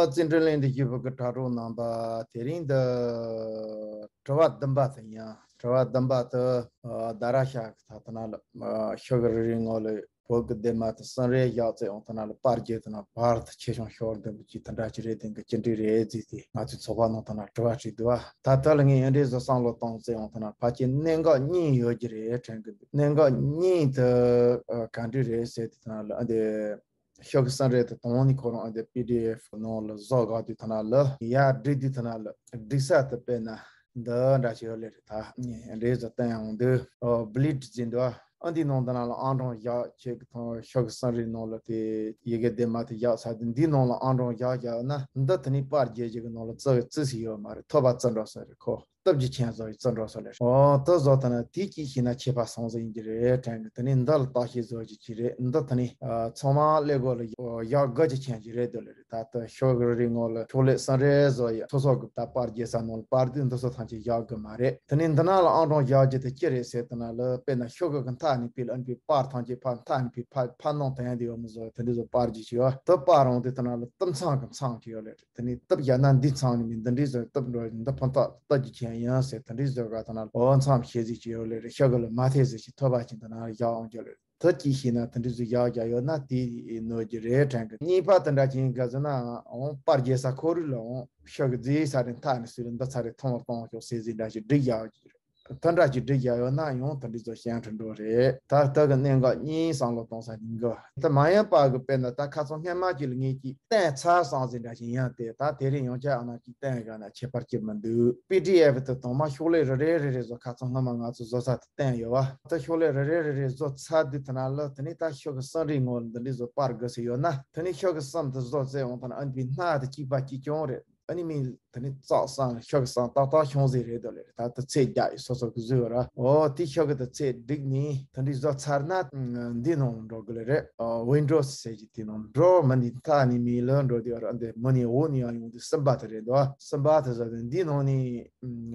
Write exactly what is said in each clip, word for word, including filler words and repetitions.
བརྩེ་འདྲིས་གླེང་སྟེགས་བརྒྱུད་པ་གི་དྲ་གྲོགས་རྣམ་པ། དེ་རིང་འདི་དྲི་བ་བདུན་པ་དེ་ཡིན། དྲི་བ་བདུན་པ་དེ་ཨ་ད་ར་ཤ་གི་ད་ལྟ་ན་ལ་ཨ་ཤོ་གི་རེ་རེ་ངོ་ལ་བོད་ཀྱི་ལྡན་མ་དེ་སུན་རེ་བཞག་ཚེ་འོང་ད་ན་ལ་པར་རྒྱས་དེ་ན་བར་དུ་ཆེ་ཆུང་ཤོར་འདུག་གི་དེ་འདྲ་ཅི་རེད། དེང་གི་ཅི་འདྲ་རེད་ཟེར་ཏེ་ང་ཚོའི་ཚོགས་པ་ནང་ད་ན་དྲི་བ་དྲིས་འདུག་བ། ད་ད་ལ་ངས་ཡིན་འདྲའི་བཟོ་བསམ་བློ་བཏང་ཚེ་འོང་ད་ན་ཕལ་ཆེར་གནད་འགག་གཉིས་ཡོད་ཀྱི་རེད་དྲན་གི་འདུག་གནད་འགག་གཉིས་དེ་ཨ་ག་འདྲ་རེད་ཟེར་དེ་ད་ན་ལ་ཨ་འདི། ཤོག་གི་སང་རེད་དུ་དང་ནི་ཁོ་རང་ཨ་དེ་པི་ཌི་ཨེཕ་ནང་ལ་བཟོ་དགའ་དུས་ཐ་ན་ལ་ཡར་བསྒྲིགས་དུས་ཐ་ན་ལ་སྒྲིག་ས་དུ་དཔེར་ན་འདི་འདྲ་ཞིག་ཡོད་ལེ་རེད། ད་འདྲེས་བཟོ་བསྟན་ཡོང་དུས་ཨོ་བི་ལིཊ་ཟིན་འདུག་ཨ་འདི་ནང་དུ་ན་ལ་ཨང་གྲངས་བཞག་ཁྱེད་ཀྱི་ཐོང་ཤོག་གི་སང་རེད་ནང་ལ་དེ་ཡི་གེ་དེ་མ་དེ་བཞག་ས་དེ་འདི་ནང་ལ་ཨང་གྲངས་བཞག་བཞག་ན་འདི་དེ་ནི་པར་རྒྱས་རྒྱས་ཀྱི་ནང་ལ་རྩི་བའི་རྩི་ཞིག་ཡོད་མ་རེད། ཐོབ་པ་རྩི་འགྲོ་ས་རེད། ཁོ་སྟབས་ཀྱིས་མཁྱེན་བཟོ་ཡི་བརྩི་འགྲོ་ས་ལེ་རེད། ཨོ་ད་བཟོ་ད་ན་དེ་གཅིག་ཤེས་ན་ཁྱད་པར་སོང་ཟིན་གྱི་རེད་དྲན་གི། དེ་ནི་འདི་ལ་བརྟག་ཞིབ་བཟོ་གྱི་ཅི་རེད། འདི་ད་ནི་ཚང་མ་ཀླད་ཀོར་ལ་ཡག་དགའ་ཅི་ཆེན་གྱི་རེད་འདོད་ལེ་རེད། ད་ལྟ་ཤོག་གི་རི་ངོ་ལ་ཤོག་ལེ་སང་རེ་བཟོ་ཡི་སོ་སོ་གི་ད་པར་རྒྱས་ས་ནང་ལ་པར་དུས་འདི་ཚོ་ཐམས་ཅད་ཡག་གི་མ་རེད། དེ་ནི་འདི་ན་ལ་ཨང་གྲངས་ཡག་གྱི་དེ་ཅི་རེད་ཟེར་ད་ན་ལ་དཔེར་ན་ཤོག་གི་གི་མཐའ་ནི་པི་ལ་ཨན་པི་པར་ཐམས་ཅད་ཕ་མཐའ་ནི་པི་ཕ་ཕ་ནང་དེ་ཡང་དེ་ཡོད་མི་བཟོ་དེ་འདི་བཟོ་པར་རྒྱས་ཅི་ཡོད་དུ་པར་རང་དེ་ད་ན་ལ་ཏི་མཚང་གི་མཚང་ཅི་ཡོད་ལེ་རེད། དེ་ནི་སྟབས་ཡག་ན་འདི་ཚང་ནི་མི་འདི་འདྲའི་བཟོ་སྟབས་འགྲོ་འདི་ཕན་ཐོགས་སྟབས་ཀྱི་ཆེན་ཡང་ཟེར་དེ་འདྲའི་བཟོ་ག་ད་ན་ལོ་མཚམས་ཤེས་ཟིག་ཅི་ཡོད་ལེ་རེད། ཤ་ག་ལ་མ་ཐེ་ཟིག་ཅི་ཐོབ་པ་ཅིག་ད་ན་ཡག་འོང་རྒྱུ་ལེ་རེད། ཐུ་ཅི་ཤེས་ན་དེ་འདྲའི་བཟོ་ཡག་རྒྱ་ཡོད་ན་དེ་ནོར་གྱི་རེད་དྲན་གི། གཉིས་པ་དེ་འདྲ་ཅན་ག་ཟེར་ན་འོང་པར་རྒྱས་ས་ཁོ་རུ་ལ་འོང་ཤ་གི་རྫས་ས་རེ་མཐའ་ནི་སུ་ལ་འདི་ཚ་རེ་ཐོང་བ་གཏོང་ཤོག་ཟེར་ཟིག་འདྲ་ཞིག་འགྲིག་ཡག་གི་རེད། ད་འདྲ་ཅིག་སྒྲིག་རྒྱག་ཡོད་ན་ཡང་ད་འདི་ཚོ་ཞན་ཁྲི་འགྲོ་རེད། ད་ལྟ་གི་གནད་འགག་གཉིས་བསམ་བློ་གཏོང་ས་ཡིན་གི། ད་མ་ཡིན་པ་གི་དཔེར་ན་ད་ཁ་སང་སྔན་མ་ཅིག་ལ་ངས་ཅིག་བསྟན་ཚར་སོང་ཟིན་འདྲ་ཞིག་ཡིན་ཏེ། ད་དེ་རིང་ཡང་བསྐྱར་ཨ་ན་ཅིག་བསྟན་དགོས་ན་ཁྱད་པར་ཅི་མི་འདུག་པི་ཌི་ཨེཕ་དུ་དང་མ་ཤོག་ལེ་རེ་རེ་རེ་རེ་བཟོ་ཁ་སང་སྔ་མ་ང་ཚོ་བཟོ་ས་དུ་བསྟན་ཡོད་བ། ད་ཤོག་ལེ་རེ་རེ་རེ་རེ་བཟོ་ཚར་དུས་ད་ན་ལ་དེ་ནས་ད་ཤོག་གི་སང་རེ་ངོ་འདི་འདྲའི་བཟོ་པར་དགོས་སུ་ཡོད་ན་དེ་ནས་ཤོག་གི་སང་དུ་བཟོ་ཚེ་འོང་ད་ན་ཨན་པའི་སྣ་དུ་གཅིག་པ་གཅིག་རྐྱང་རེད། ཨ་ནི་མི་དེ་ནི་ཙག་སང་ཤོག་སང་ཏག་ཏག་བྱུང་ཟིག་རེད་དོ་ལེ། ད་ལྟ་ཚེ་རྒྱག་ཡི་སོ་སོ་གི་བཟོས་ར། ཨོ་དེ་ཤོག་གི་ད་ཚེ་འགྲིག་ནི་དེ་འདྲི་བཟོ་ཚར་ན་འདི་ནང་འགྲོ་གི་ལེ་རེད། ཨོ་ཝིན་ཌོ་སི་ཟེར་གྱི་དེ་ནང་འགྲོ་མི་འདི་ད་ནི་མི་ལ་འགྲོ་དེ་ར། འདི་མི་ནི་འོ་ནི་ཡང་ཡོང་དུས་སིམ་པ་དེ་རེད་དོ། སིམ་པ་དེ་ཟ་དེ་འདི་ནང་ནི་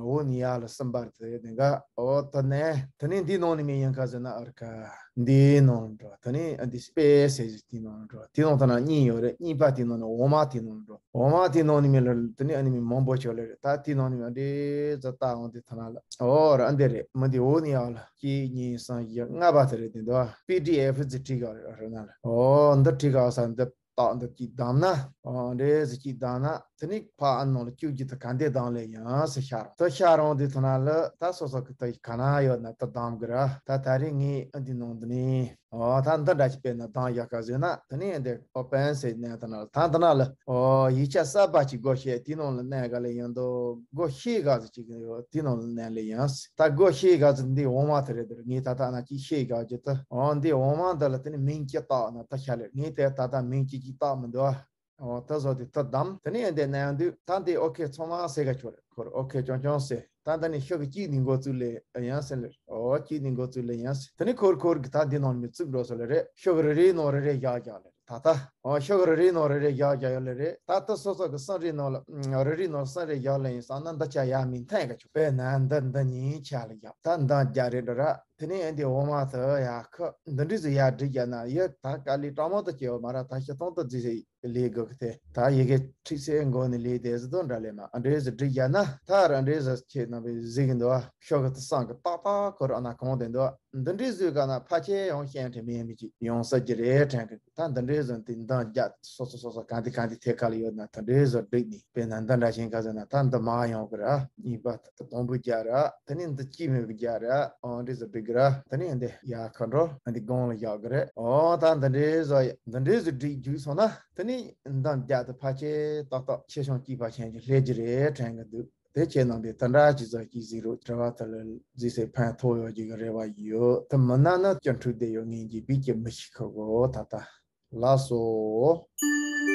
འོ་ནི་ཡ་ལ་སིམ་པ་དེ་རེད། དེ་ག་ཨོ་ད་ནས་དེ་ནི་འདི་ནང་ནི་མི་ཡང་ག་ཟེར་ན་ཨར་ག་འདི་ནང་འགྲོ། དེ་ནི་འདི་སྤེ་སེ་ཟེར་དེ་ནང་འགྲོ། དེ་ནང་ད་ན་གཉིས་ཡོད་རེད། གཉིས་པ་དེ་ནང་ནི་འོ་མ་དེ་ནང་འགྲོ། འོ་མ་དེ་ནང་ནི་མི་ལ་དེ་ནི་ཨ་ནི་མི་མང་པོ་ཆོག་ལེ་རེད། ད་དེ་ནང་ནི་མི་འདྲེ་ཛ་ལྟ་འོང་དེ་ཐ་ན་ལ་ཨོ་ར་ཨ་འདི་རེད། མི་འདི་འོ་ནི་ཡག་ལ་གཅིག་གཉིས་གསུམ་བཞི་ལྔ་པ་དེ་རེད། དེ་འདུག་པི་ཌི་ཨེཕ་ཟི་བྲིས་ག་རེད་ན་ལ་ཨོ་འདི་བྲིས་ག་ས་འདི་ཏག་འདི་གཅིག་བདམས་ན་ཨོ་འདྲེ་ཟི་གཅིག་བདམས་ན་དེ་ནི་ཕ་ཨ་ནང་ལ་བཅུག་རྒྱུ་དེ་ག་འདི་བདམས་ལེ་ཡང་ཟི་ཤར་དེ་ཤར་འོང་དེ་ཐ་ན་ལ་ད་སོ་སོ་གི་དེ་ག་ན་ཡོད་ན་དེ་བདམས་གི་ར། ད་ད་རེས་ངས་ཨ་འདི་ནང་དུ་ནི། ཨོ་ད་འདི་འདྲ་ཞིག་དཔེར་ན་གདངས་རྒྱག་ག་ཟེར་ན་དེ་ནས་འདི་ཨོ་པན་ཟེར་ནས་ད་ན་ད་འདི་ན་ལ་ཨོ་ཡིག་ཆ་གསར་པ་ཅིག་སྒོ་ཕྱེ་དེ་ནང་ལ་གནས་ག་ལེ་ཡང་དོ་སྒོ་ཕྱེ་ག་ཟེར་ཅིག་ཡོད་དེ་ནང་ལ་གནས་ལེ་ཡང་ད་སྒོ་ཕྱེ་ག་ཟེར་འདི་འོ་མ་དེ་རེད། དེ་ངས་ད་ད་ན་ཅིག་ཕྱེ་ག་ཅིག་ད་ཨོ་འདི་འོ་མ་འདི་ལ་དེ་ནས་མིང་ཅིག་བཏགས་ན་ད་ཤ་ལེ་ངས་དེ་ད་ད་མིང་ཅིག་ཅིག་བཏགས་མི་འདུག་ཨ། ཨོ་ད་བཟོ་དེ་ད་བདམས་དེ་ནས་འདི་གནས་དུས་ད་འདི་ཨོ་ཁེ་ཚང་མ་ཟེར་ག་ཆོག་རེད། ཁོར་ཨོ་ཁེ་ཅོང་ཅོང་ཟེར། ད་འདི་ནི་ཤོག་གི་གཅིག་ནི་འགོ་བཙུགས་ལེ་ཡང་ཟེར་ལེ། ཨོ་གཅིག་ནི་འགོ་བཙུགས་ལེ་ཡང་ཟེར། དེ་ནི་ཁོར་ཁོར་གི་ད་འདི་ནང་མི་བཙུགས་འགྲོ་སོ་ལེ་རེད། ཤོག་གི་རེ་རེའི་ནང་རེ་རེ་བཞག་བཞག་ལེ་རེད། ད་ད་ཨོ་ཤོག་གི་རེ་རེའི་ནང་རེ་རེ་བཞག་བཞག་ཡོད་ལེ་རེད། ད་ད་སོ་སོ་གི་སང་རེའི་ནང་ལ་རེ་རེའི་ནང་སང་རེ་བཞག་ལེ་ཡིན་བསམ་ན་འདི་ཆ་ཡ་མི་འཐེན་ག་ཆོག་པས་ན་འདི་འདི་གཉིས་ཆ་ལ་བཞག་ད་འདང་རྒྱག་རེད་འགྲོ་ར། དེ་ནས་འདི་འོ་མ་དུ་ཡ་ཁ་འདི་འདྲི་ཟི་ཡ་འགྲིག་རྒྱ་ན་ཡ་ད་དཀའ་ལས་དྲང་མོ་དུ་སྐྱེ་བ་མ་ར། ད་ཤི་སྟོང་དུ་རྫི་ཟི་ལས་དགོས་ཀི་དེ་ད་ཡི་གེ་ཁྲིག་སེ་མགོ་ནས་ལས་དེ་ཟི་དོ་འདྲ་ལས་མ་འདྲེ་ཟི་འགྲིག་རྒྱ་ན་ད་ར་འདྲེ་ཟི་ཁྱེད་རྣམ་པས་གཟིགས་གི་འདུག་ཤོག་གི་དུ་སང་གི་ཏག་ཏག་ཁོ་ར་ན་གང་དེ་འདུག་འདི་འདྲི་ཟོས་ག་ན་ཕ་ཆེ་ཡང་ཤན་ཁྲི་མེད་མི་ཅིག་ཡོང་ས་ཀྱི་རེད་དྲན་གི། ད་འདི་འདྲི་ཟོ་དེ་འདང་རྒྱ་སོ་སོ་སོ་སོ་གང་དེ་གང་དེ་ཐད་ཀ་ལ་ཡོད་ན་ད་འདྲི་ཟོ་འགྲིག་ནི་དཔེར་ན་འདི་འདྲ་ཞིག་ག་ཟེར་ན་ད་འདི་མ་ཡོང་གི་ར། གཉིས་པ་དང་པོ་རྒྱ་ར། དེ་ནས་འདི་སྐྱིད་མོས་རྒྱ་ར། ཨོ་འདི་ཚོ་འགྲིག་གི་ར། དེ་ནས་འདི་ཡ་ཁ་འགྲོ་འདི་དགོང་ལ་བཞག་གི་རེད། ཨོ་ད་འདི་འདྲའི་བཟོ་ཡ་འདི་འདྲའི་བཟོ་འགྲིག་རྒྱུག་སོང་ན་དེ་ནས་འདང་རྒྱ་དེ་ཕལ་ཆེར་ཏག་ཏག་ཆེ་ཆུང་སྐྱིད་པ་ཆེན་གྱི་སླེབས་ཀྱི་རེད་དྲན་གི་འདུག་དེ་ཁྱེད་རྣམ་པས་དེ་འདྲ་ཅིག་བཟོ་སྐྱིད་ཟིག་རོགས། དྲི་བ་དེ་ལ་གཟིགས་སའི་ཕན་ཐོགས་ཡོད་ཀྱི་རེ་བ་ཡོད། དེ་མིན་ན་ནི་སྐྱོན་འཁྲུལ་བསྡད་ཡོད་ངེས་ཀྱི་བིས་ཀྱི་མི་ཤིག་ཁག་གོ་ད་ལྟ། ལགས་སོ།